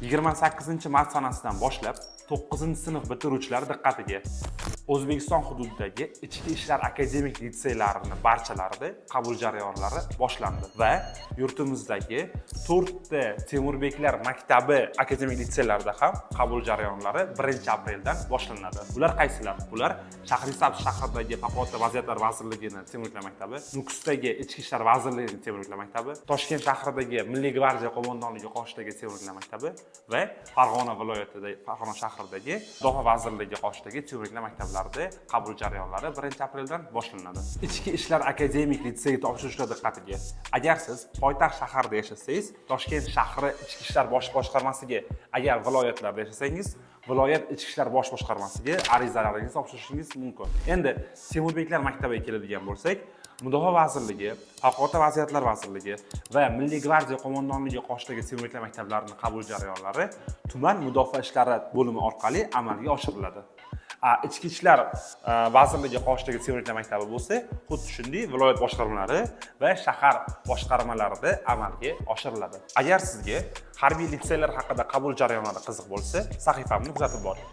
28 mart sanasidan boshlab 9 sinf bitiruvchilari diqqatiga! O'zbekiston hududidagi Ichki ishlar akademik litseylarini barchalarida qabul jarayonlari boshlandi va yurtimizdagi to'rtta Temurbeklar maktabi akademik litseylarida ham qabul jarayonlari 1 apreldan boshlanadi. Ular qaysilar? Ular Shahrisabz shahridagi Favqulodda vaziyatlar vazirligini Temurbeklar maktabi, Nukusdagi Ichki ishlar vazirligining Temurbeklar maktabi, Toshkent shahridagi Milliy gvardiya qo'mondonligi qoshidagi Temurbeklar maktabi va Farg'ona viloyatida, Farg'ona shahridagi Mudofaa vazirligi qoshidagi Temurbeklar maktablarida qabul jarayonlari 1 apreldan boshlanadi. Ichki ishlar akademik litseyi topshiruvchilar diqqatiga! Agar siz poytaxt shaharda yashasangiz, Toshkent shahri Ichki ishlar bosh boshqarmasiga, agar viloyatlarda yashasangiz, viloyat Ichki ishlar bosh boshqarmasiga arizalaringizni topshirishingiz mumkin. Endi Temurbeklar maktabiga keladigan bo'lsak, Mudofaa vazirligi, Favqulodda vaziyatlar vazirligi va Milliy gvardiya qo'mondonligi qoshidagi Temurbeklar maktablarini qabul jarayonlari tuman mudofaa ishlari bo'limi orqali amalga oshiriladi. Ichki ishlar vazirligi qoshidagi Temurbeklar maktabi bo'lsa, xuddi shunday viloyat boshqarmalari va shahar boshqarmalarida amalga oshiriladi. Agar sizga harbiy litseylar haqida qabul jarayonlari qiziq bo'lsa, sahifamni kuzatib boring.